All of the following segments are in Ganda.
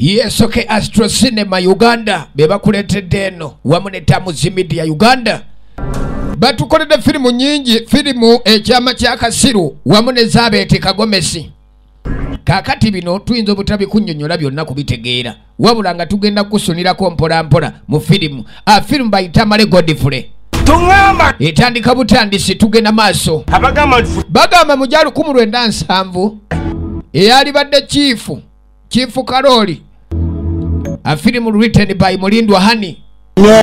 Yes, okay, Astro Cinema Uganda bebakuleetedde eno wamu ne Tamuzi Media Uganda. Batukoledde firimu nyingi, firimu Ekyama kya Kasiru wamu ne Zabeete Kagomesi. Kaakati bino tuyinza obutabikunnyonnyola byonna kubitegeera, wabula nga tugenda kusunirako mpola mpola mu firimu. Firimu bayita Male Godfrey. Etandika butandisi, tugenda maaso. Bagamba mu gya 1970 eyalibadde chiifu, Chief Karoli. A film written by Mulindwa Hani.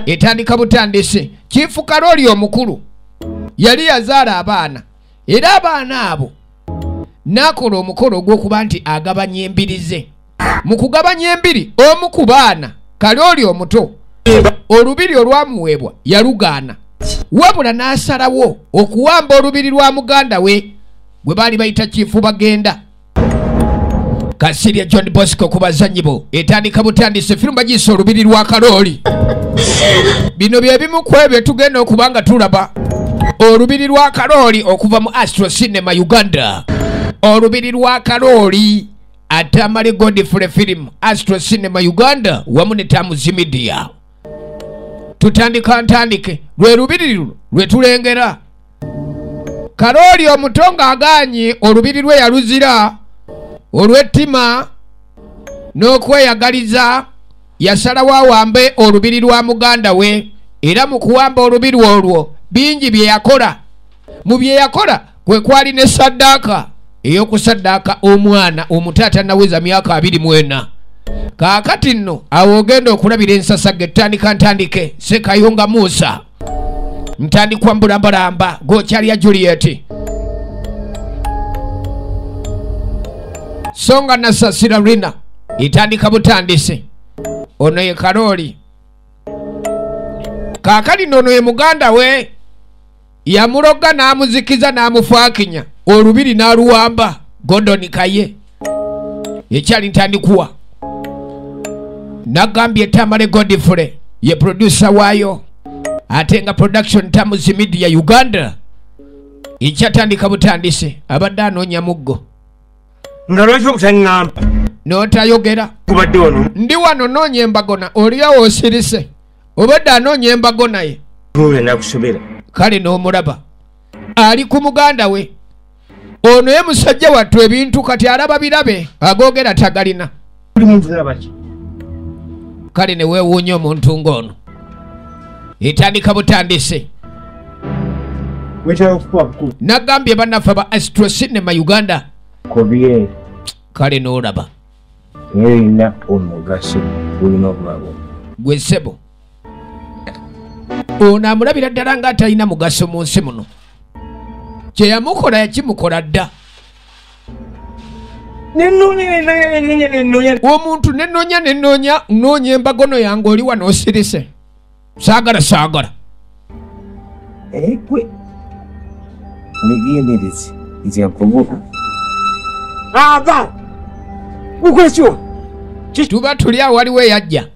Etandika butandisi. Chief Karoli omukulu yali yazaala abaana, era abaana abo n'akola omukolo ogw'okuba nti agabanya embiri ze. Mu kugabanya embiri, omu ku baana Karoli omuto olubiri olwamuweebwa yalugaana, wabula n'asalawo okuwamba olubiri lwa muganda we gwe baali bayita Chief Bagenda. Kasirye John Bosco ku bazannyi bo. Etandika butandisi, firimu bagiyise Olubiri lwa Karoli. Bino bye bimu ku ebyo tugenda okuba nga tulaba. Olubiri lwa Karoli okuva mu Astro Cinema Uganda. Olubiri lwa Karoli, Atamale Godfrey film, Astro Cinema Uganda wamu ne Tamuzi Media. Tutandika ntandike lwe lubiri luno lwe tulengera. Karoli omuto ng'agaanye olubiri lwe yaluzira olw'ettima n'okweyagaliza, yasalawo awambe olubiri lwa muganda we, era mu kuwamba olubiri olwo bingi bye yakola. Mu bye yakola kwe kwali ne saddaaka ey'okusaddaaka omwana omuto atannaweza myaka 24. Kaakati nno awo ogenda okulabira ensasagge. Etandika ntandike Ssekayunga Musa, ntandikwa mbulambalamba gokyalya Juliet. Songa Nasasira Rina. Etandika butandisi. Ono ye Karoli. Kaakati nno ono ye muganda we yamuloga n'amuzikiza n'amufaakinya olubiri n'aluwamba. Gordon Kaye ekyali ntandikuwa. Nagambye Tamale Godfrey ye producer waayo, ate nga production Tamuzi Media Uganda. Ekyatandika butandisi, abadde anoonya muggo. Nga lwaki obutaŋŋamba? N'otayogera. Kubadde wano. Ndi wano noonya embagona, oliawo osirise. Obadde anoonya embago naye. Nakusobera. Kale n'omulaba ali ku muganda we. Ono ye musajja wattu ebintu kati alaba birabe, agoogera tagalina. Buli muntu alaba ki? Kale ne weewuunya omuntu ng'ono. Etandika butandisi. Weetaaga okukuba bukubi. Nagambye bannaffe ba Astro Cinema Uganda. Kobye. Kale n'olaba. Erina omugaso gulina okubaako. Gwe ssebo. Ono amulabira ddala ng'atalina mugaso mu nsi muno. Kye yamukola yakimukola dda. Nenoonya. Omuntu nenoonya nenoonya noonya embagono yange oli wano osirise. Saagala saagala. Gwe. Weegendereze nze nkubuka. Aba! Ukola ki? Tuba tuli awo waliwo eyajja.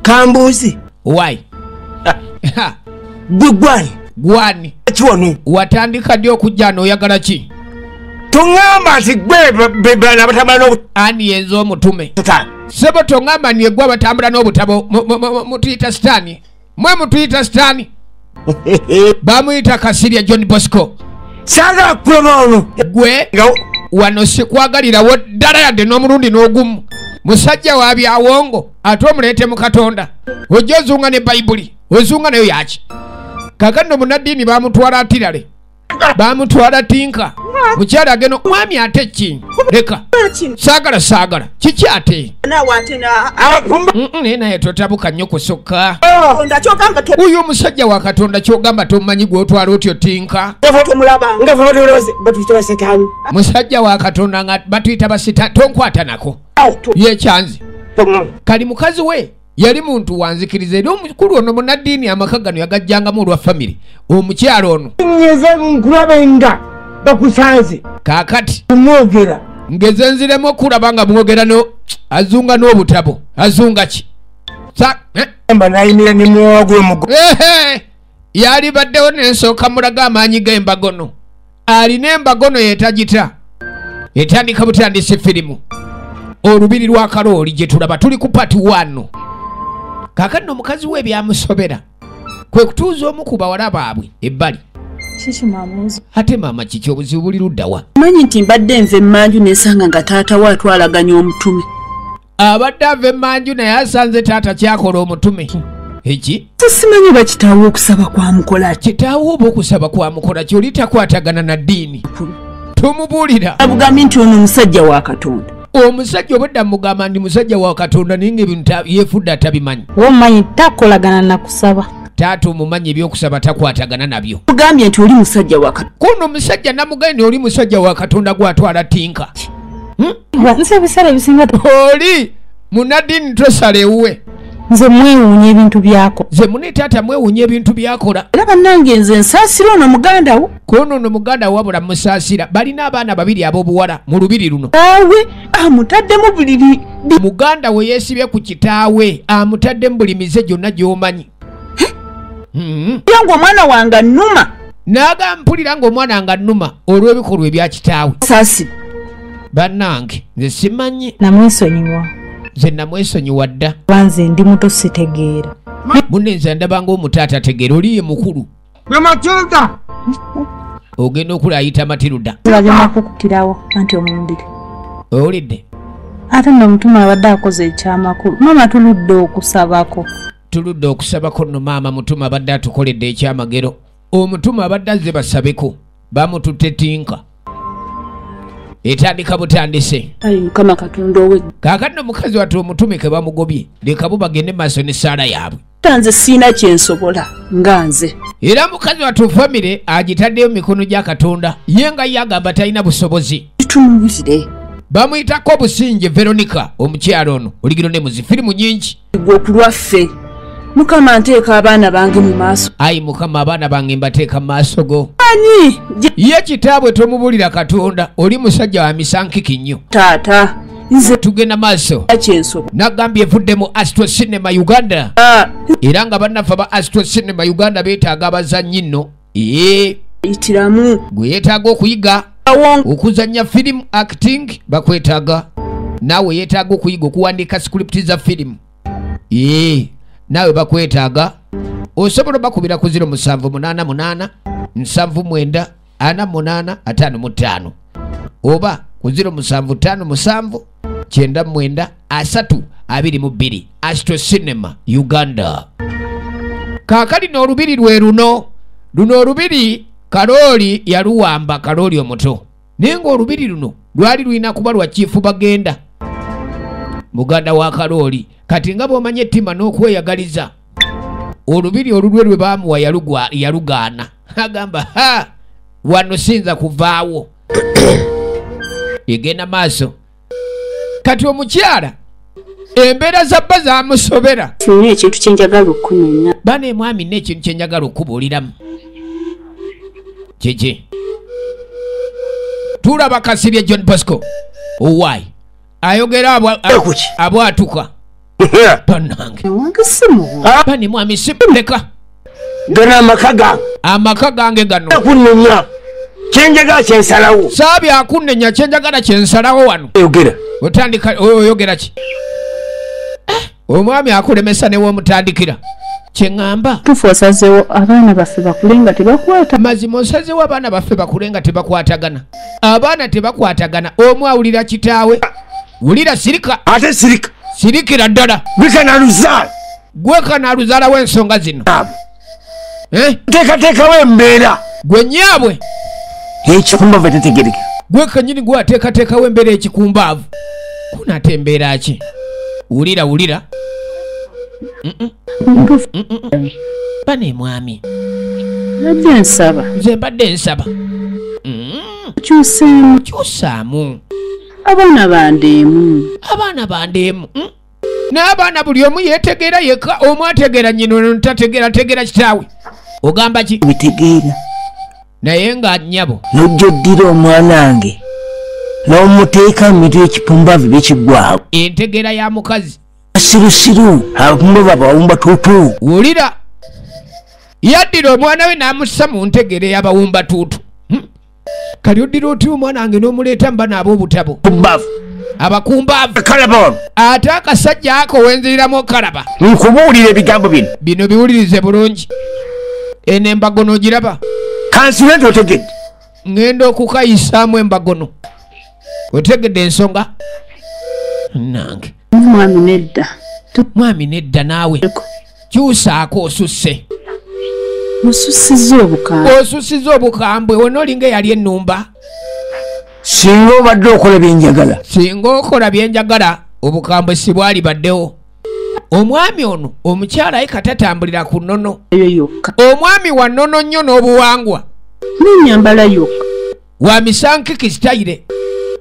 Kambuuzi. Why? Gwe gwani? Gwani? Ki wano? Watandika ddi okujja n'oyagala ki? Toŋŋamba nti gwe bano abatambula n'obutabo. Ani yenze omutume? Sitaani. Ssebo toŋŋamba nti gwe abatambula n'obutabo mutuyita Sitaani. Mwe mutuyita Sitaani. Bamuyita Kasirye John Bosco. Saagala kulaba ono. Gwe wano sikwagalirawo ddala yadde n'omulundi n'ogumu. Musajja wa byawongo ate omuleete mu Katonda. Ojja ozunga ne Bayibuli, ozunga nayo yaki? Kaakano munnaddiini bamutwala atirale, bamutwala tinka. Mukyala agenda mwami ate ki? Leka. Saagala saagala. Kiki ate? Naye naye totabuka nnyo kusukka. Oyo omusajja wa Katonda ky'ogamba tomumanyi gw'otwala otyo tinka. Musajja wa Katonda nga batuyita basitaani, tonkwata nako. Ye kyanzi. Kali mukazi we yali muntu wanzikiriza, era omukulu ono munnaddiini amaka gano yagajjangamu olwa famire. Omukyala ono Ngeze nkulabe nga bakusanze. Kaakati Mwogera. Ngeze nziremu okulaba nga mwogera no azunga n'obutabo. Azunga ki? Sa, eh? Mba nayimira ne muwagula omugo. Ehe! Yali baddewo n'ensooka mulaga amaanyi g'embagono. Alina embagono yeetagita. Etandika butandisi firimu. Olubiri lwa Kalooli gye tulaba tuli ku part 1. Kaakati omukazi we byamusobera kwe kutuuza omu ku bawala baabwe ebbali. Kiki mamuzi? Ate maama kiki obuzibu buli ludda wa? Manyi nti mbadde nva emmanju nesanga nga taata we atwalaganya omutume. Abadde ava emmanju naye asanze taata kyakola omutume. Eki? Simanyi oba kitaawe okusaba kwamukola ki? Kitaawe oba okusaba kwamukola ki? Oli takwatagana na ddiini. Tumubuulira. Abugambye nti ono musajja wa Katonda. Omusajja obwedda mugamba ndi musajja wa Katonda naye ng'ebintu yeefudde atabimanyi. Womanyi takolagana na kusaba. Taata omumanyi ebyokusaba takwatagana nabyo. Mugambye nti oli musajja wa Katonda. Kuno omusajja namugambye oli musajja wa Katonda gw'atwala tinka. Nze ebiseera ebisinga oli munnaddiini tosala ewuwe. Nze mwewuunya ebintu byako. Nze mune taata mwewuunya ebintu byakola. Era bannange nze nsaasira ono muganda wo. Kono ono muganda wabula musaasira. Balina abaana babiri ab'obuwala mu lubiri luno. Awe amutaddemu buli muganda we yeesibye ku kitaawe amutaddemu buli mize gyonna gy'omanyi. Yangu omwana wange annuma. N'agamba mpulira ng'omwana nga annuma olw'ebikolwa ebya kitaawe. Saasira. Bannange nze simanyi. Namwesonyiwa. Nze namwesonyiwa dda. Banze ndi muto sitegeera. Munne nze ndaba ng'omuto atategeera oli ye mukulu. Gwe Matilda. Ogenda okula ayita Matilda. Bagenda kukutirawo anti omundire. Owulidde? Ate nno omutume abadde akoze ekyamakulu. Maama tuludde okusabako. Tuludde okusabako nno maama mutume abadde atukoledde ekyamagero. Omutume abadde azze basabeko. Bamututte tinka. Etandika butandise. Ayi Mukama Katonda owe. Kaakati omukazi wattu omutume ke bamugobye. Leka bo bagende maaso n'essaala yaabwe. Nze sirina kye nsobola nga nze. Era mukazi wattu famire agitaddeyo mu mikono gya Katonda. Ye nga ye agamba talina busobozi. Tumuwulire. Bamuyitako Businge Veronica omukyala ono. Oligiro ne muzi firimu nnyingi. Gwe okulwaffe. Mukama nteeka abaana bange mu maaso. Ayi Mukama abaana bange mbateeka mu maaso go. Ani? Ye kitaabwe tomubuulira Katonda oli musajja wa misankiki nnyo. Taata nze tugenda maaso. Nagambye evudde mu Astro Cinema Uganda. Era nga bannaffe ba Astro Cinema Uganda beetaaga abazannyi nno. Ee. Yitiramu. Gwe yeetaaga okuyiga okuzannya firimu acting bakwetaaga. Naawe yeetaaga okuyiga okuwandiika script za firimu. Ee. Naawe bakwetaaga. Osobola bakubira ku 0788 79 48 55 oba ku 0757 99 3 22. Astro Cinema Uganda. Kaakati n'olubiri lwe luno. Luno olubiri Kalooli yaluwamba Kalooli omuto. Naye ng'olubiri luno lwali lulina kuba lwa Chifu Bagenda muganda wa Kalooli. Kati nga bw'omanyi ettima n'okweyagaliza olubiri olulwe lwe baamuwa yalugaana. Agamba ha wano sinza kuvaawo. Egenda maaso. Kati omukyala embeera za bba zaamusobera. Nina ekintu kye njagala okukunyumya. Bane mwami nina ekintu kye njagala okubuuliramu. Kiki? Tulaba Kasirye John Bosco. Owaayi ayogera abwatuka. Bannange. Bane mwami simuleka. Gano amaka gange. Amaka gange gano. Akunnenya. Kye njagala kye nsalawo. Saabye akunnenya kye njagala kye nsalawo wano. Oyogera. Otandika oyogera ki? Omwami akulemesa ne w'omutandikira. Kye ŋŋamba. Tufu osazeewo abaana baffe bakule nga tebakwata. Mazima osazeewo abaana baffe bakule nga tebakwatagana. Abaana tebakwatagana. Omu awulira kitaawe. Wulira sirika. Ate sirika. Sirikira ddala. Gwe kanaaluzaala. Gwe kanaaluzaala w'ensonga zino. Teekateekawo embeera. Gwe nnyaabwe. Ekikumbavu etetegereka. Gwe kennyini gwe ateekateekawo embeera ekikumbaavu. Kuno ate embeera ki? Wulira wulira. Bane mwami. Mbadde nsaba. Nze mbadde nsaba. Kyusaamu. Kyusaamu. Abaana bandeemu. Abaana bandeemu. N'abaana buli omu yeetegeera yekka, omu ategeera nnyina ono tategeera tegeera kitaawe. Ogamba ki? Bitegeera. Naye nga nnyabo. N'ojja oddira omwana wange n'omuteeka mu bintu ekipumbavu bikiggwaawo. Entegeera ya mukazi. Sirusiru abapumbavu abawumba tuutu. Wulira. Yaddira omwana we n'amussa mu ntegeera ey'abawumba tuutu. Kali oddira otya omwana wange n'omuleeta mu bano ab'obutabo? Pumbavu. Abakumbaavu. Kalaba. Ate akasajja ako wenziriramu okalaba. Nkubuulira ebigambo bino. Bino biwulirize bulungi. Eno embagono ogiraba? Kansule nti otegedde. Ŋŋenda okukayisaamu embagono. Otegedde ensonga? Nange. Mwami nedda. Mwami nedda naawe. Kyusaako osusse. Osussizza obukambwe. Osussizza obukambwe wonna olinga eyali ennumba. Singa obadde okola bye njagala. Singa okola bye njagala obukambwe si bwali baddewo. Omwami ono omukyala ye katatambulira ku nnono. Eyo yokka. Omwami wa nnono nnyo n'obuwangwa. N'ennyambala yokka. Wa misankiki sitayire.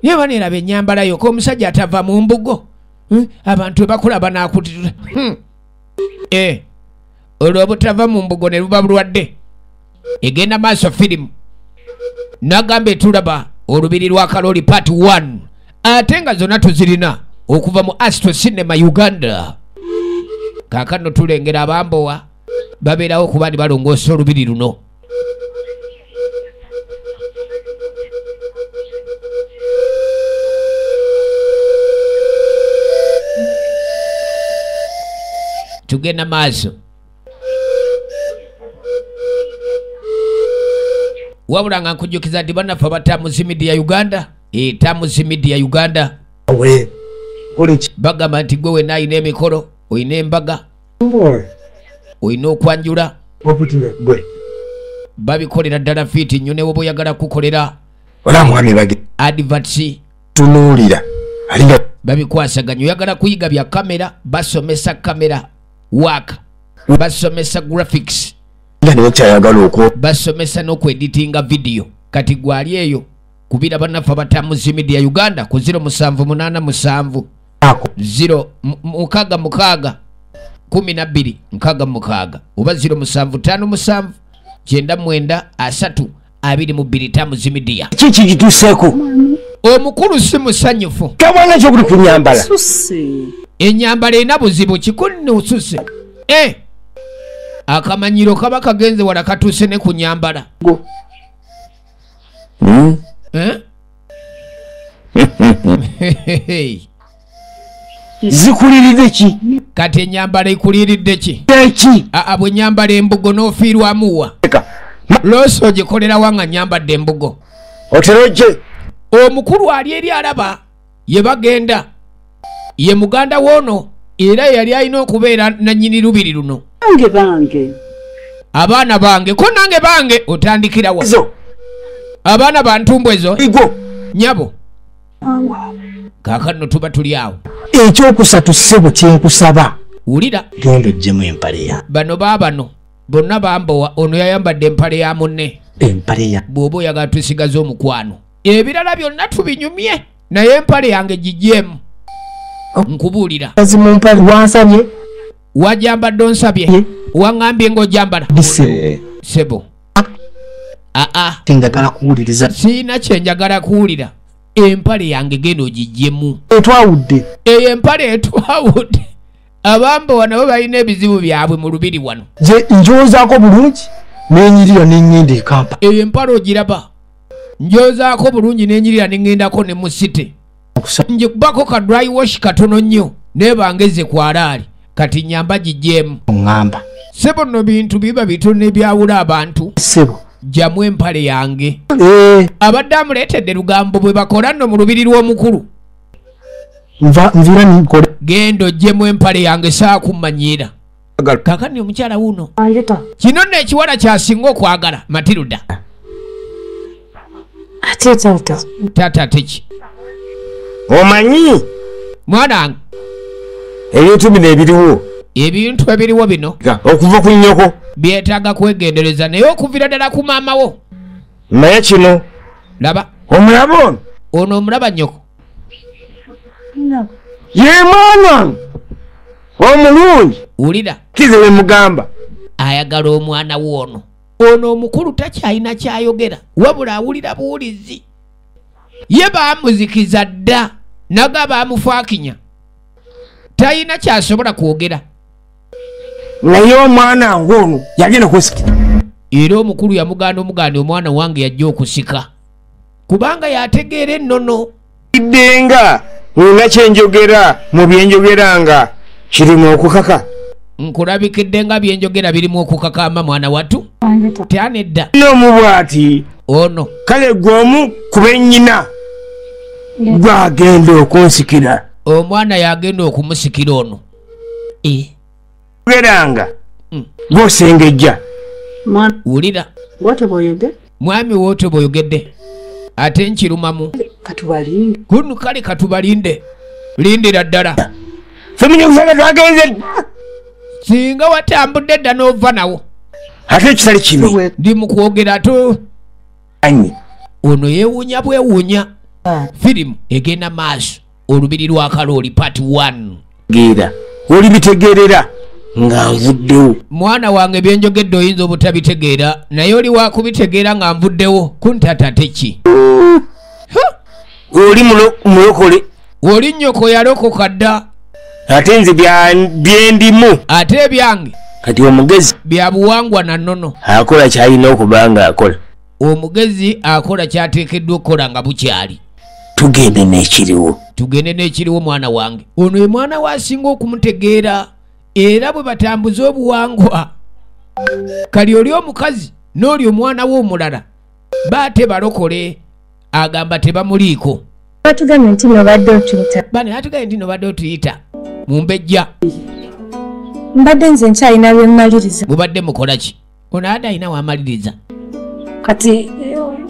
Ye baneeraba ennyambala yokka omusajja atava mu mbugo. Abantu bakola banaakutira. Olwo obutava mu mbugo ne buba bulwadde. Egenda maaso firimu. Nagamba etulaba olubiri lwa Kaloli part 1. Ate nga zonna tuzirina okuva mu Astro Cinema Uganda. Kaakano tulengera abambowa babeerawo kuba ni balongoosa olubiri luno. Tugenda maaso. Wabula nga nkujjukiza nti bannaffe aba Tamuzi Media Uganda, Tamuzi Media Uganda bagamba nti gwe wenna alina emikolo, olina embaga, olina okwanjula, babikolera ddala fiiti nnyo ne bw'oba oyagala kukolera adverts tunuulira babikwasaganya. Oyagala kuyiga bya kamera, basomesa kamera work, basomesa graphics, basomesa n'okweditinga video. Kati gwali eyo kubira bannaffe aba Tamuzi Media Uganda ku 0787 0 6 6 12 66 oba 0757 99 3 22 Tamuzi Media. Kiki kituuseeko? Omukulu si musanyufu. Tabwana kyokuli ku nnyambala. Ennyambala erina buzibu kikunne osusse. Akamanyiro kaba kagenze wala katuuse ne ku nnyambala. Zikuliridde ki? Kati ennyambala ekuliridde ki? Eki? Aa, bwe nnyambala embugo n'ofiirwamu wa? Loosi ogikolera wa nga nnyambadde embugo? Oterojje. Omukulu ali eri alaba ye bagenda. Ye muganda w'ono era yali alina okubeera nannyini lubiri luno. Bange bange. Abaana bange ko nange bange otandikira wa? Abaana ba ntumbwe ezo. Igwo. Nnyabo. Kaakano tuba tuli awo. Ekyokusatu ssebo kye nkusaba. Wulira. Genda oggyemu empale ya. Bano baabano bonna bambowa ono yayambadde empale ya munne. Empale ya. Bw'oba oyagala tusigaze omukwano. Ebirala byonna tubinyumye naye empale yange gigyemu. Nkubuulira. Mu mpale wansabye. Wajambadde onsabye. Waŋŋambye ng'ojambala. Ssebo. Aa. Tinjagala kuwuliriza. Sirina kye njagala kuwulira. Empale yange genda ogiggyemu. Etwawudde. Eyo empale etwawudde. Abambowa nabo balina ebizibu byabwe mu lubiri wano. Nze njozaako bulungi n'enyirira ne ŋŋenda e Kampala. Eyo empale ogiraba. Njozaako bulungi n'enyirira ne ŋŋendako ne mu city. Njikubako ka dry wash katono nnyo neebangeze ku alaali. Kati nnyamba giggyemu. Ŋŋamba. Ssebo nno bintu biba bitono ebyawula abantu. Ssebo. Jjamu empale yange. Abadde amuleetedde lugambo bwe bakola nno mu lubiri lw'omukulu. Nvira nkole. Genda oggyemu empale yange saakumanyiira. Kaakano omukyala wuuno. Kino nno ekiwala ky'asinga okwagala Matilda. Ate taata. Taata ate ki? Omanyi? Mwana wange. Ebintu bino ebiriwo. Ebintu ebiriwo bino. Okuva ku nnyoko. Byetaaga kwegendereza naye okuviira ddala ku maama wo. Naye kino. Laba. Omulaba ono. Ono omulaba nnyoko. Ye mwana omulungi. Wulira. Kize we mugamba. Ayagala omwana wo ono. Ono omukulu takyalina kyayogera wabula awulira buwulizi. Ye baamuzikiza dda naga baamufaakinya. Talina kyasobola kwogera. Naye omwana ng'ono yagenda okusika. Era omukulu yamugaana omugaana omwana wange yajja okusika. Kubanga yategeera ennono. Ddenga. Nina kyenjogera mu byenjogera nga kirimu okukaka. Nkulabikidde nga byenjogera birimu okukakamba mwana watu. Tyanedda. N'omubwati. Ono. Kale gwe omu ku bennyina. Gwagenda okunsikira. Omwana yagenda okumusikira ono. Geranga. Gw'osengejja. Wulira. Mwami wote bw'oyogedde. Ate nkirumamu. Katubalinde. Kunu kale katubalinde. Lindira ddala. Feminye kusanga twagenze. Singa watambudde dda n'ova nawo. Ate ekitali kibi. Ndi mu kwogera tu. Anyi. Ono yeewuunya bwewuunya. Firimu egenda maaso. Olubiri lwa Kalooli part 1. Geera. Olibitegeerera nga nvuddewo. Mwana wange byenjogedde oyinza obutabitegeera naye oli wakubitegeera nga nvuddewo kuntata teki. Oli mulokole. Oli nnyoko yalokoka dda. Ate nze byendimu. Ate ebyange. Kati omugezi. Bya buwangwa na nnono. Akola ky'alina okuba nga akola. Omugezi akola ky'ateekeddwa okukola nga bukyali. Tugende n'ekiriwo. Tugende n'ekiriwo mwana wange. Ono ye mwana we asinga okumutegeera era bwe batambuza obuwangwa. Kali oli omukazi n'oli omwana we omulala baate balokole agamba tebamuliiko. Batugambye nti nno badde otuyita. Bane atugambye nti nno badde otuyita. Mumbejja. Mbadde nze nkyalina bye mmaliriza. Mubadde mukola ki? Ono adde alina w'amaliriza. Kati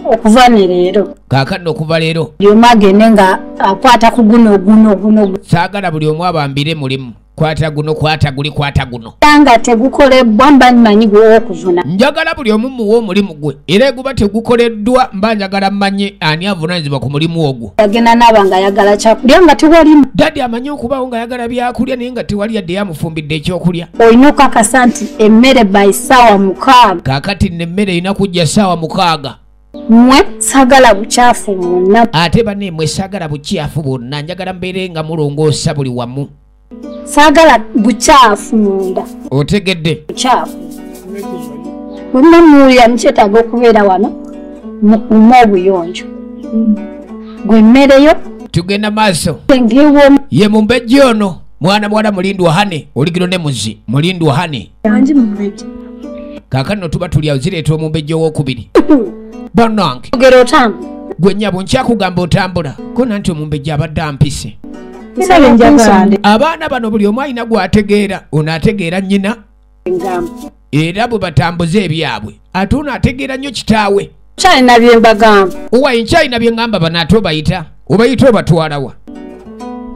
okuva ne leero. Kaakano okuva leero. Buli omu agende nga akwata ku guno guno guno. Saagala buli omu abambire mulimu. Kwata guno, kwata guli, kwata guno. Nga tegukolebbwa mba mmanyi gw'okuvuna. Njagala buli omu muwe omulimu gwe. Era guba tegukoleddwa mba njagala mmanye ani avunaanyizibwa ku mulimu ogwo. Yagenda n'aba ng'ayagala kyakulya nga tewali. Daddy amanyi okubaawo ng'ayagala byakulya naye nga tewali yadde yamufumbidde ekyokulya. Olina okukakasa nti emmere by ssaawa 6. Kaakati nno emmere erina kujja ssaawa 6. Mmwe saagala bukyafu bwonna. Ate banne mmwe saagala bukyafu bwonna. Njagala mbeere nga mulongoosa buli wamu. Saagala bukyafu munda. Otegedde. Bukyafu. Bonna muwulira mukyetaaga okubeera wano mukuume obuyonjo. Gwe emmere yo. Tugenda maaso. Ye mumbejja ono mwana muwala Mulindwa Hane oligiro ne Muzi Mulindwa Hane. Kaakano tuba tuli awo zireeta omumbejja owookubiri. Bannange. Gwe nnyabo nkyakugamba otambula. Kona nti omumbejja abadde ampise. Abaana bano buli omu alina gw'ategeera. Ono ategeera nnyina era bwe batambuza ebyabwe. Ate ono ategeera nnyo kitaawe. Nkyalina bye mbagamba. Owaye nkyalina bye ŋŋamba bano ate obayita. Obayita obatwalawa.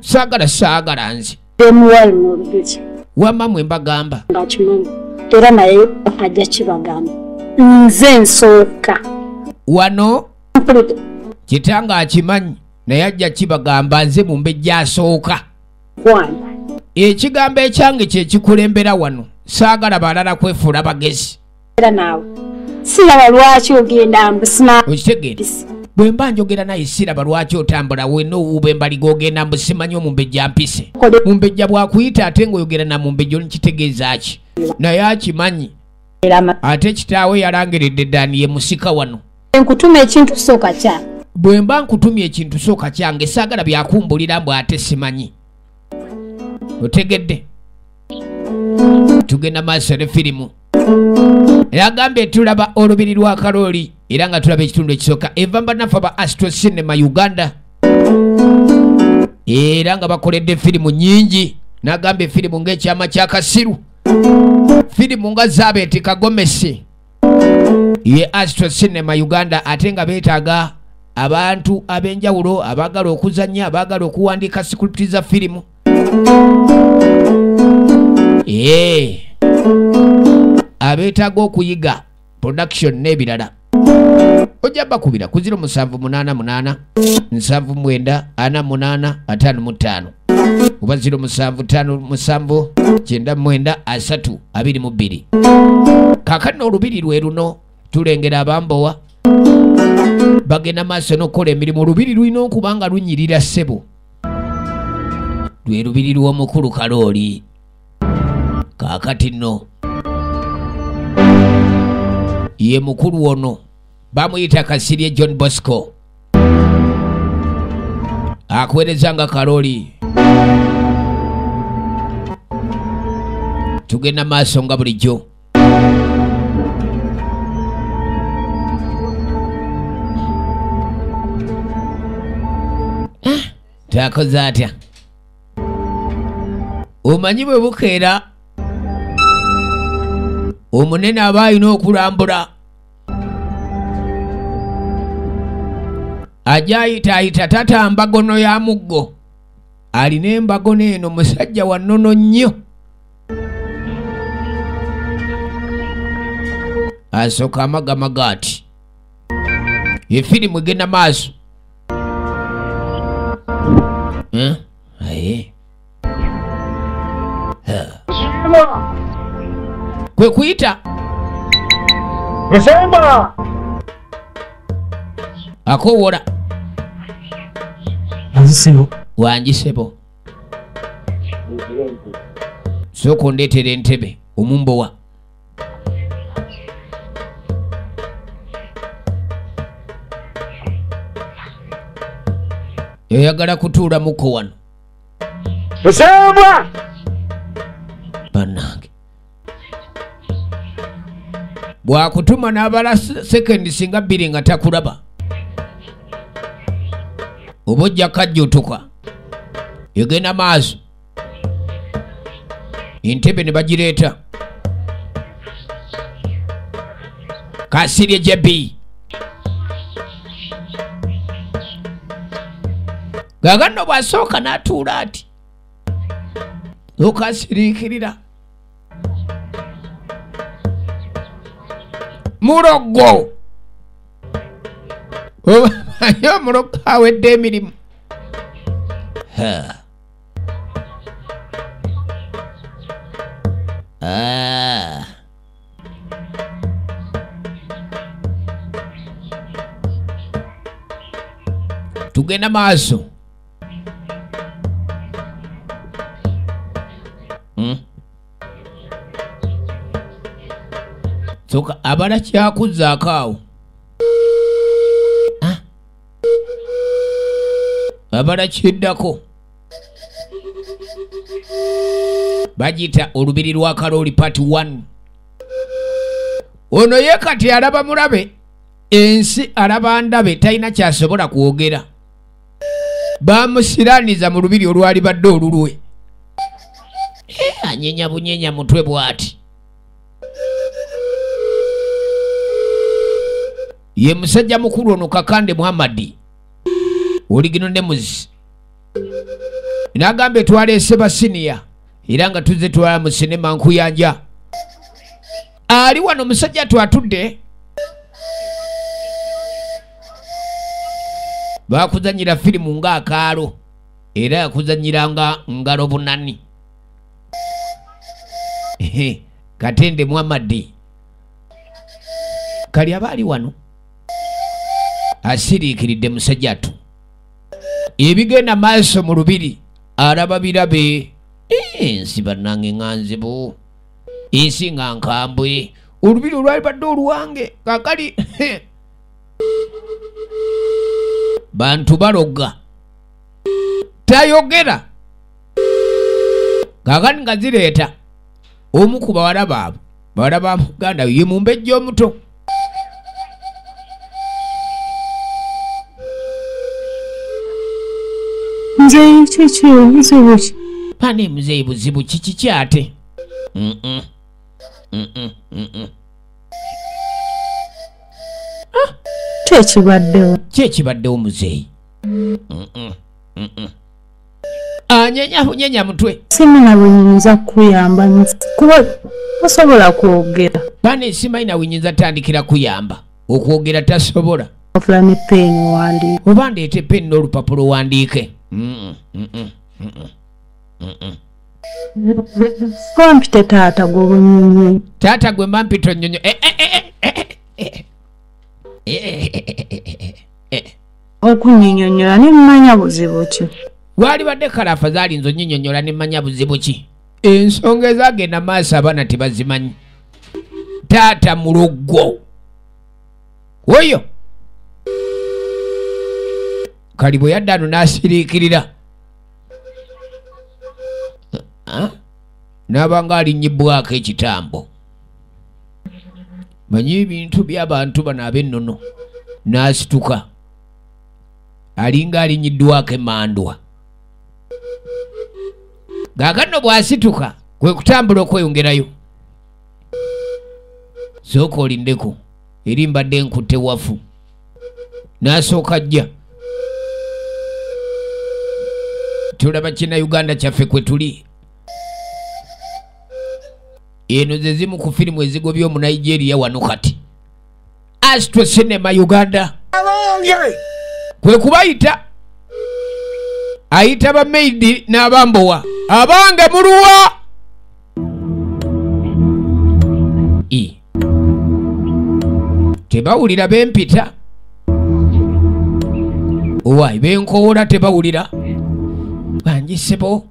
Saagala saagala nze. Wamma mwe mbagamba. Era naye ajja kibagamba. Nze nsooka. Wano kitange akimanyi. Naye ajja kibagamba nze mumbejja asooka. Ekigambo ekyange kye kikulembera wano. Saagala balala kwefuula bagezi. Era naawe siraba lwaki ogenda mbu simanyi. Okitegeera? Bwe mba njogera naye siraba lwaki otambula wenna owuuba embaliga ogenda mbu simanyi omumbejja mpise. Mumbejja bw'akuyita ate ng'oyogera na mumbejja olikitegeeza ki? Naye akimanyi. Ate kitaawe yalangiridde dda ye musika wano. Nkutuma ekintu sooka kyange. Bwe mba nkutumye ekintu sooka kyange saagala byakumbulira mbu ate simanyi. Otegedde? Tugenda maaso ne firimu. Era agambye tulaba olubiri lwa Kalooli era nga tulaba ekitundu ekisooka. Eva bannaffe aba Astro Cinema Uganda. Era nga bakoledde firimu nnyingi. N'agambye firimu ng'ekyama kya Kasiru. Firimu nga Zabeeti Kagomesi. Ye Astro Cinema Uganda ate nga beetaaga abantu ab'enjawulo abaagala okuzannya, abaagala okuwandiika script za firimu. Abeetaaga okuyiga production n'ebirala. Ojja bakubira ku 0788 79 48 55 oba 0757 99 3 22. Kaakano olubiri lwe luno tulengera abambowa bagenda maaso n'okukola emirimu. Olubiri lulina okuba nga lunyirira ssebo. Lwe lubiri lw'omukulu Kalooli. Kaakati nno ye mukulu ono bamuyita Kasirye John Bosco. Akuweereza nga Kaloli. Tugenda maaso nga bulijjo. Takoze atya? Omanyi bwe bukeera omunene aba alina okulambula. Ajja ayitaayita tata mbagono ya muggo. Alina embagono eno musajja wa nnono nnyo. Asooka amagamaga ati. Efirimu egenda maaso. Aye. Kwe kuyita. Akowola. Wangi ssebo. Sooka ondeetere entebe omumbowa. Oyagala kutuula muko wano. Bannange. Bw'akutuma n'abala sekendi singa bbiri nga takulaba. Oba ojja kajjutuka. Egenda maaso. Entebe ne bagireeta. Kasirye JB. Gaganno bw'asooka n'atuula ati. Okasiriikirira. Mulogo. Omanyi omulogo awedde emirimu. Tugenda maaso. Soka abala kyakuzzaako awo. Abala kiddako. Bagiyita olubiri lwa Kaloli part 1. Ono ye kati alaba mulabe, ensi alaba ndabe, talina kyasobola kwogera. Bamusiraniza mu lubiri olwali badde olulwe. Anyenya bunyenya mutwe bw'ati. Ye musajja mukulu ono Kakande Muhammadi. Oligino nemuzi. N'agamba twaleese basiniya era nga tuzze twala mu sinema nkuyanja. Ali wano musajja twatudde. Bakuzannyira firimu ng'akaalo era yakuzannyira nga ngalo bunani. Katende Muhammadi. Kali aba ali wano asiriikiridde musajja tu. Ebigenda maaso mu lubiri alaba birabe. Ensi bannange nga nzibu, ensi nga nkambwe. Olubiri olwali badde oluwange kaakali bantu baloga. Tayogera. Kaakati nga zireeta omu ku bawala baabwe, bawala ba muganda ye mumbejja omuto. Muzeeyi kiki obuzibu ki? Pane muzeeyi buzibu kiki kyate? Ki ekibaddewo? Ki ekibaddewo muzeeyi? Anyenya bunyenya mutwe. Simanyi bwe nnyinza kukuyamba kuba tosobola kwogera. Pane simanyi na bwe nnyinza tandikira kuyamba. Okwogera tasobola. Ofula ne peni owandiike. Oba ndeete peni n'olupapula owandiike. Kompite taata gw'obunnyonnyola. Taata gwe mba mpita onnyonnyo. Okunnyonnyola ne mmanya buzibu ki? Waali badde kale afazaali nze onnyinyonnyola ne mmanya buzibu ki? Ensonga ezaagenda maaso abaana tebazimanyi. Taata mulogo. Oyo. Kali bwe yadda ano n'asiriikirira n'aba alinnyibwako ekitambo. Manyi ebintu by'abantu bano ab'ennono. N'asituka alinga alinnyiddwako emmandwa. Kaakano bw'asituka kwe kutambula okweyongerayo. Sooka olindeko eri mbadde nkutte wafu. N'asooka ajja. Tulaba kina Uganda kyaffe kwe tuli. Eno ze zimu ku firimu ezigobye omu Nigeria wano kati. Astro Cinema Uganda kwe kubayita. Ayita bamaidi n'abambowa. Abange muluwa. Tebawulira bempita. Owai benkoola tebawulira. Bangisebo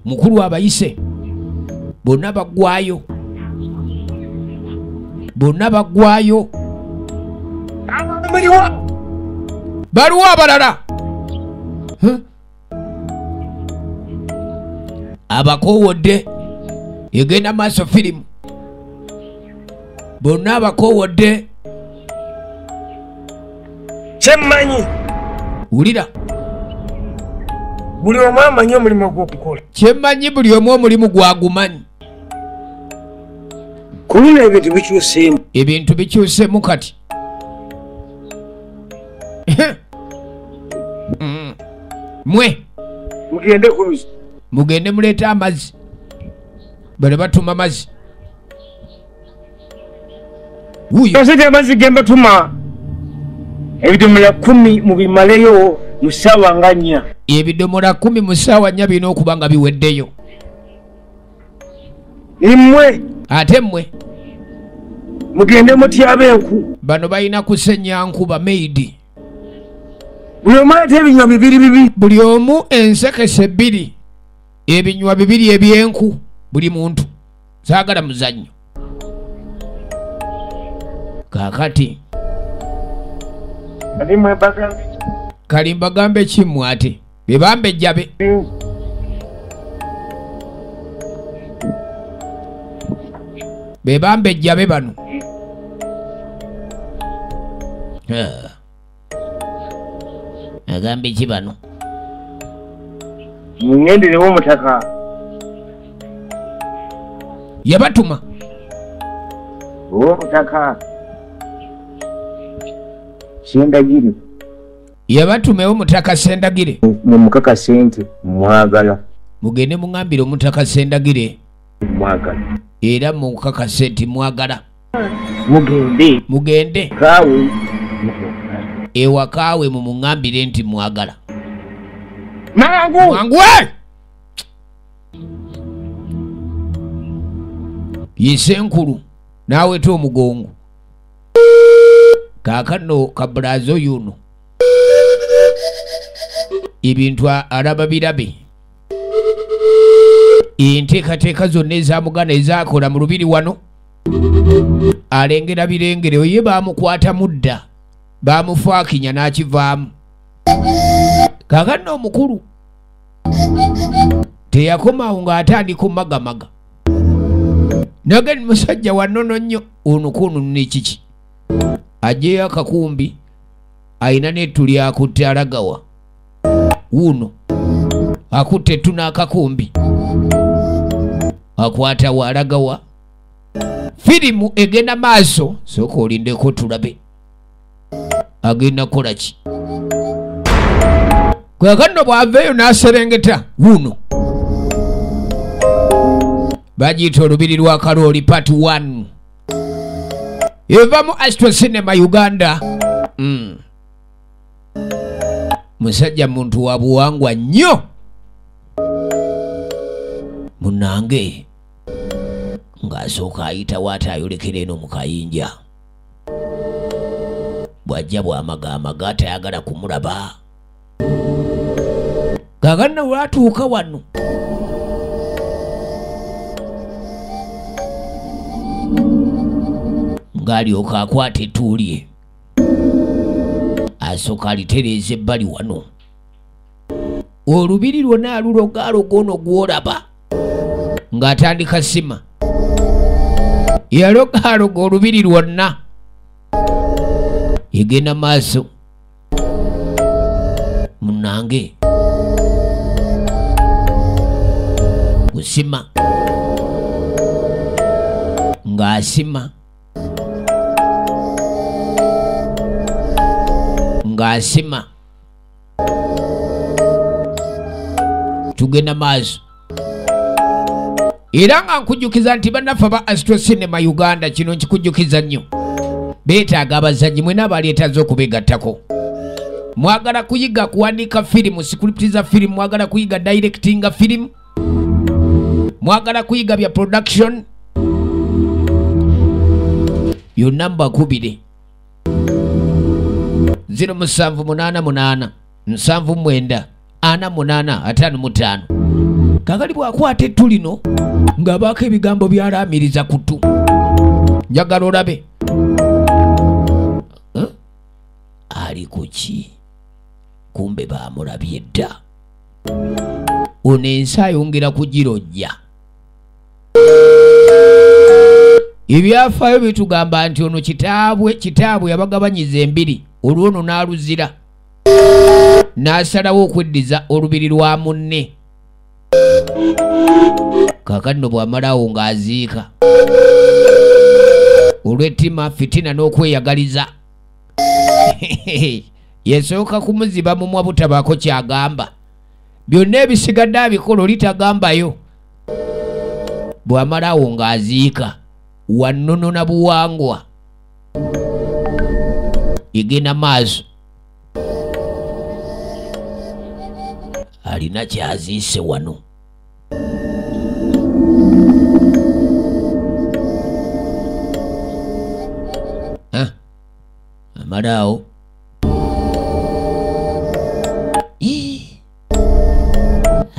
mukulu abayise bonna baggwayo. Bonna baggwayo. Baluwa abalala. Abakoowodde. Egenda maaso firimu. Bonna abakoowodde. Kyemmanyi. Wulira. Buli omu amanyi omulimu gw'okukola. Kyemmanyi buli omu omulimu gwagumanyi. Ku luno ebintu bikyuseemu. Ebintu bikyuseemu kati. Mwe mugende ku mugende muleete amazzi. Bano batuma amazzi. Wuyo. Osete amazzi ge mbatuma. Ebidomola 10 mubimaleyo mu ssaawa nga 4. Ebidomola 10 mu ssaawa 4 birina okuba nga biweddeyo. Mmwe ate mmwe mugende mutyabe enku. Bano balina kusenya nku bamaidi. Buli omu aleeta ebinywa bibiri bibiri. Buli omu ensekese 2. Ebinywa 2 ebyenku buli muntu. Saagala muzannyo. Kaakati kali mbagambe kimmwe ate bebambejja be. Bebambejja be bano. Agambe ki bano? Mungenderewo omutaka. Yabatuma. Omutaka Sendagire. Yabatume omutaka Sendagire. Mumukaka sente mwagala. Mugende mungambire omutaka Sendagire. Mwagala. Era mukaka sente mwagala. Mugende. Mugende. Kawe. Ewakaawe mumungambire nti mwagala. Mangu. Mangu. Yisenkulu naawe to omugongo. Kaakano kabulazo yuno. Ebintu alaba birabe. Enteekateeka zonna ezamugana ezaakola mu lubiri wano. Alengera birengere ye baamukwata mudda. Baamufaakinya n'akivaamu. Kaakano omukulu teyakomawo ng'atandika omagamaga. Nage musajja wa nnono nnyo ono kuno n'ekiki. Ajeyo akakumbi ayina n'ettu lyakutte alagawa. Wuuno akutte ettu n'akakumbi akwata wa alagawa. Firimu egenda maaso. Sooka olindeko tulabe agenda kukola ki. Kaakano bw'aveeyo n'aserengeta wuuno. Bagiyita olubiri lwa Kalooli part 1. Eva mu Astro Cinema Uganda. Musajja muntu wa buwangwa nnyo. Munnange ng'asooka ayitawo ate ayolekera eno mu kayinja. Bw'ajja bw'amagamaga tayagala kumulaba. Kaakano lwatuuka wano. Ng'alyoka akwata ettu lye. Asooka alitereeza ebbali wano. Olubiri lwonna alulogaaloga ono gw'olaba ng'atandika sima. Yalogaaloga olubiri lwonna. Egenda maaso. Munnange. Kusima. Ng'asima. Ng'asima. Tugenda maaso. Era nga nkujjukiza nti bannaffe aba Astro Cinema Uganda kino nkikujjukiza nnyo. Beetaaga abazannyi mwena abaleetaze okubeegattako. Mwagala kuyiga kuwandiika firimu, script za firimu, mwagala kuyiga directinga firimu, mwagala kuyiga bya production, byonna mbakubire 0788 79 48 55. Kagali bw'akwata ettu lino ng'abaako ebigambo by'alaamiriza ku ttu. Njagala olabe. Ali ku ki? Kumbe baamulabye dda. Ono ensi ayongera kugirojja. Ebyafaayo bitugamba nti ono kitaabwe yabagabanyiza embiri, olwono n'aluzira. N'asalawo okweddiza olubiri lwa munne. Kaakati nno bw'amalawo ng'aziika. Olw'ettima, fitina n'okweyagaliza. Yasooka kumuziba mumwa butabaako ky'agamba. Byonna ebisigadde abikola oli tagambayo. Bw'amalawo ng'aziika. Wannono na buwangwa. Egenda maaso. Alina ky'aziise wano. Amalaawo.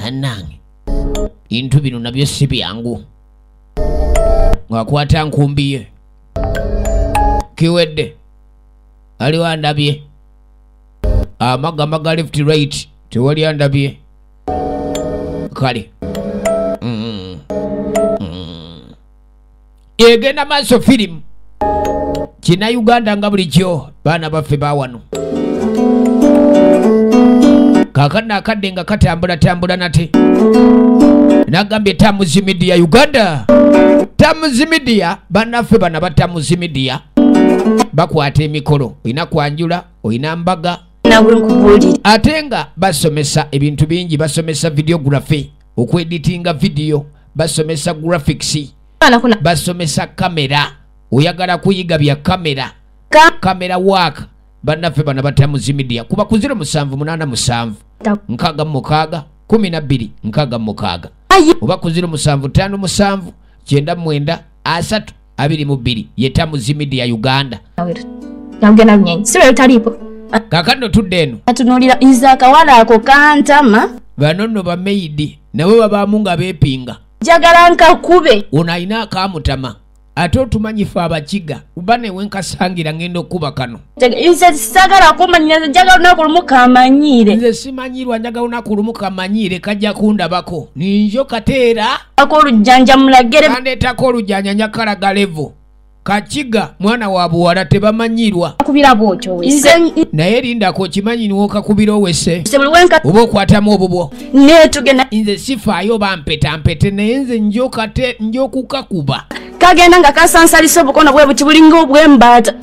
Annange. Bintu bino nabyo si byangu. Ng'akwata nkumbi ye. Kiwedde. Aliwo andabye. Amagamaga left right. Tewali andabye. Kale. Egenda maaso firimu. Kina Uganda nga bulijjo baana baffe ba wano. Kaakano akadde nga katambulatambula nate. Nagambye Tamuzi Media Uganda. Tamuzi Media bannaffe bano aba Tamuzi Media bakwata emikolo. Olina kwanjula, olina mbaga. Ate nga basomesa ebintu bingi, basomesa videography, okweditinga video, basomesa graphics, basomesa kamera. Oyagala kuyiga bya kamera, kamera work. Bannaffe bano aba Tamuzi Media kuba ku 0787 66 12 66 oba ku 0757 99 3 22 ye Tamuzi Media Uganda. Kaakano tudde eno. Atunuulira nze akawala ako kantama. Bano nno bameidi nabo babaamu nga beepinga. Njagala nkakube. Ono alina akamutama. Ate otumanyi ffe Abakiga kuba newe nkasangira ngenda okuba kano. Nze saagala kumanyira, njagala lunaku lumu kamanyiire. Nze simanyirwa, njagala lunaku lumu kamanyiire kajja kundabako. Ninjo kateera. Ako olujjanja mulagere. Kandeetako olujjanja njakalaga levo. Kakiga mwana wa buwala tebamanyirwa. Kubira bw'otyo wese. Naye lindako okimanyi niwokakubira owese. Oba okwatamu obubwo. Nze sifaayo bampeta mpete naye nze njokukakuba. Kagenda nga kasansalisa obukono bwe buti bulinga obw'embaata.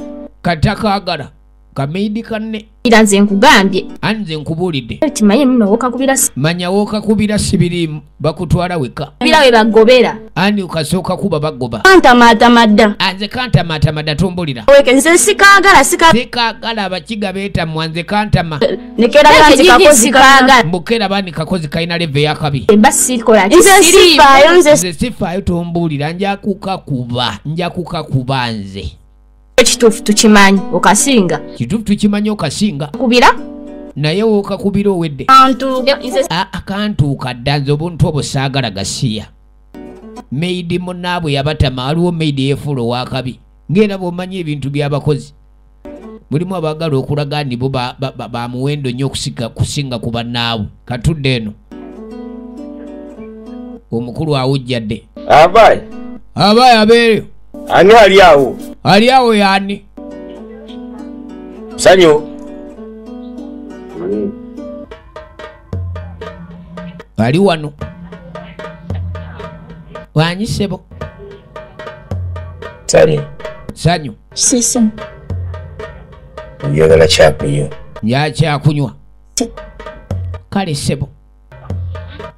Katakaagala. Kameidi kanne. Era nze nkugambye. Anze nkubuulidde. Kimanyi nno wokakubira. Manya wokakubira sibiriimu bakutwala weka. Bira we bagobera. Ani ukasooka kuba bagoba. Kantamaatama dda. Anze kantamaatama dda tombulira. Weke nze sikaagala sikaagala Abakiga beetamwa nze kantama. Nekera kanti kakozi kaagala. Mbukera bani kakozi kalina leve ey'akabi. Mba sikola ki nze sifaayo nze. Nze sifaayo tombuulira nja kukakuba nja kukakuba nze. Ekituufu tukimanyi okasinga. Kituufu tukimanyi okasinga. Kubira? Naye wokakubira owedde. Akantuuka dda nze obuntu obwo saagala gasiya. Maidi munnaabwe yabatama waliwo maidi yeefuula ow'akabi. Ng'era bw'omanyi ebintu by'abakozi. Mulimu abaagala okulaga nti bo ba muwendo nnyo kusinga ku bannaabwe. Katudde eno. Omukulu awujjadde. Abayi. Abayi abeeyo. Ani ali awo? Ali awo y'ani? Sanyu. Ali wano. Wanyi ssebo. Sanyu. Sanyu. Sisi. Njagala kyakunywa. Njagala kyakunywa. Kale ssebo.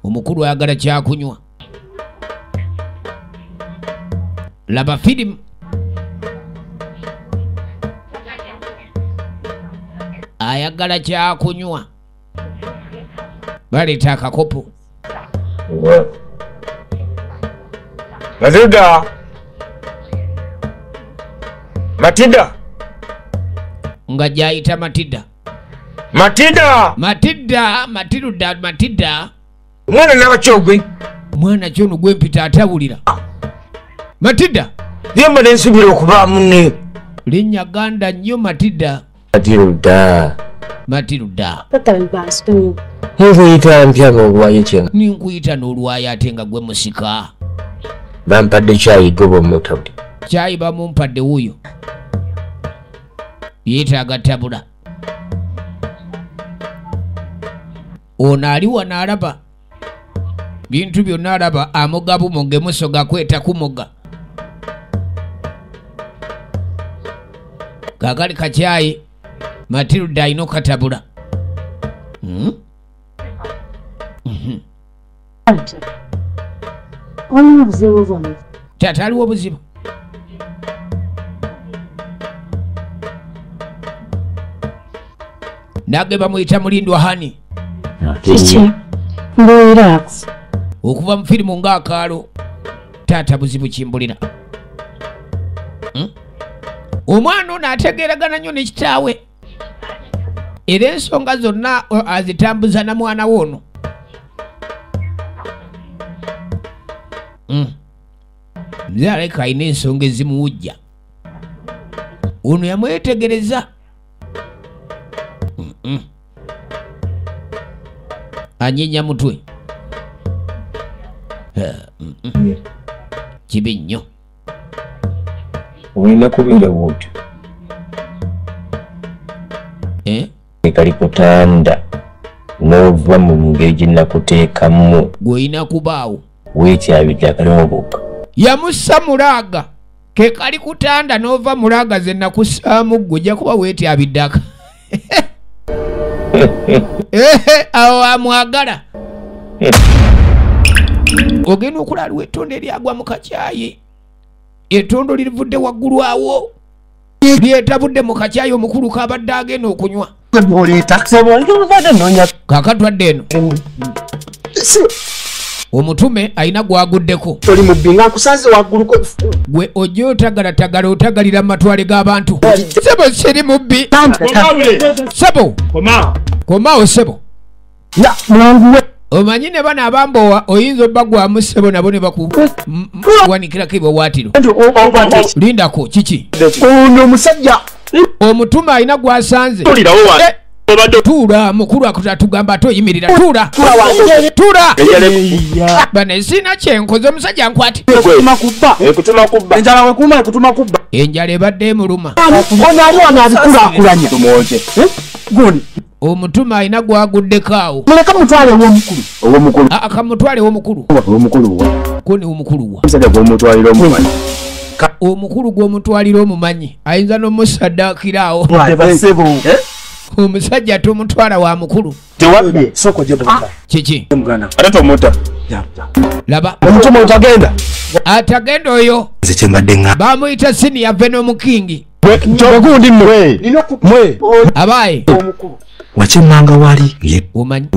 Omukulu ayagala kyakunywa. Laba firimu. Ayagala kyakunywa. Baleeta akakopo. Matilda. Matilda. Nga gy'ayita Matilda. Matilda. Matilda, Matilda, Matilda. Mwana n'abakyogwe. Mwana kyono gwe mpita atawulira. Matilda. Byemba nensubira okuba munne. Linnya ganda nnyo Matilda. Matilda. Matilda. Tata mbansonyiwe. Nkuyita mpya ng'olwayo kye. Ninkuyita n'olwayo ate nga gwe musika. Bampadde kyayi goba omutabuli. Kyayi bamumpadde wuuyo. Yeetaaga tabula. Ono ali wano alaba. Bintu byonna alaba amoga bumoge musoga kweta kumoga. Kakali kacyayi Matilda alina okatabula. Waliwo obuzibu bwonna. Taata aliwo obuzibu. Nage bamuyita Mulindwa Hani. Kiki? Mbeera. Okuva mu firimu ng'akaalo. Taata buzibu kimbulira. Omwana ono ategeeragana nnyo ne kitaawe. Era ensonga zonna azitambuza na mwana we ono. Mzee aleka alina ensonga ezimuwujja. Ono yamwetegereza. Anyenya mutwe. Kibi nnyo. Olina kubeera bw'otyo. Kali kutanda n'ova mu ngeri gye nakuteekamu. Gw'olina kubaawo. Weekyabidde akalimu bokka. Yamussa mulaaga. Ke kali kutanda n'ova mulaaga ze nakussaamu ggwe ojja kuba weetyabidde aka. Awo amwagala. Ogenda okulaba ettondo eryagwa mu kakyayi. Ettondo lirivudde waggulu awo. Lyetabudde mu kakyayi omukulu k'abadde agenda okunywa. Kaakatwadde eno. Omutume alina gw'aguddeko. Gwe ojja otagalatagala otagalira mu matwale g'abantu. Ssebo siri mubbi. Ssebo. Komaawo ssebo. Omanyi ne bano abambowa oyinza obbagwamu ssebo nabo ne bakuwanikirako ebiwawaatiro. Lindako kiki? Ono omusajja. Omutume alina gw'asanze. Tuula mukulu atugamba ate oyimirira. Tuula. Tuula. Bano sirina kye nkoze omusajja nkwate. Enjala wekuuma ekutuma kubba. Enjala ebadde emuluma. Ono ali wano abikulaakulanya. Omutume alina gw'aguddeko awo. Muleke mutwale ow'omukulu. Ow'omukulu. Akamutwale ow'omukulu. Ow'omukulu wa? Koni omukulu wa? Omusajja gw'omutwalira omumanyi. Omukulu gw'omutwalira omumanyi ayinza n'omusaddaakira awo. Omusajja tumutwala wa mukulu. Tewabbye. Soko gye buganda. Kiki? Ate tomuta. Laba. Omutume otagenda. Atagenda oyo. Nze kye mbadde nga. Bamuyita Senior Venom King. Gundi mmwe. Mwe. Abaye. Wakyemmanga wali. Omanyi.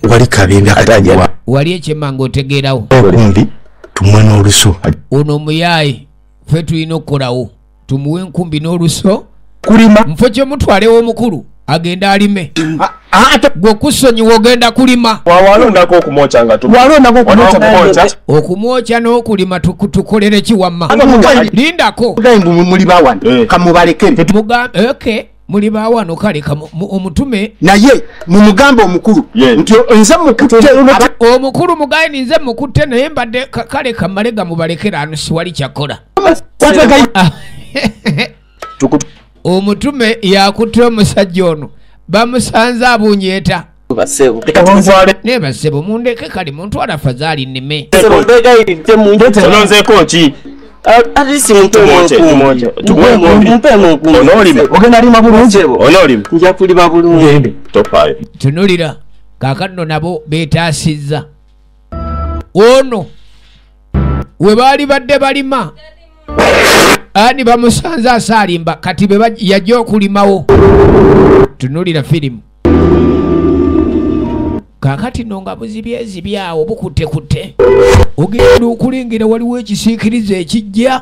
Wali kabembe akatajja. Wali ekyemmanga otegeerawo. Enkumbi tumuwe n'oluso. Ono omuyaayi ffe tulina okukolawo. Tumuwe enkumbi n'oluso. Kulima. Nfo kyomutwalewo omukulu agenda alime. Gwe kusonyiwa ogenda kulima. Walondako okumwokya nga walondako okumwokya. Okumwokya n'okulima tukolere ki wamma? Lindako. Muli bawana. Kamubalekere. Okay. Muli bawano kale omutume naye mumugambe omukulu nti nze mukutte omukulu mugaye nze mukutte naye mbadde kale kamalega mubalekera ano siwali kyakola. Omutume yakutte omusajja ono bamusanze abunyeeta. Ne basebo mundeke kale muntu alafazaali nnime. Tunulira kaakano nabo beetaasizza ono we baali badde balima ani bamusanze asaalimba kati be yajja okulimawo. Tunulira firimu kaakati nno nga buzibyezibye awo bukuttekutte ogenda okulingira waliwo ekisiikirizo ekijja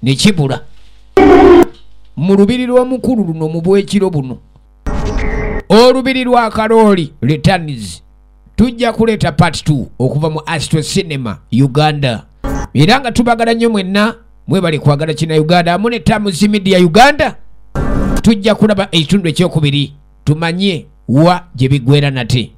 ne kibula mu lubiri lw'omukulu luno mu bwekiro buno olubiri lwa Kalooli Returns. Tujja kuleeta part 2 okuva mu Astro Cinema Uganda era nga tubagala nnyo mwenna mwebale kwagala kina Uganda amu ne Tamuzi Media Uganda. Tujja kulaba ekitundu ekyokubiri tumanye wa gye biggwera nate.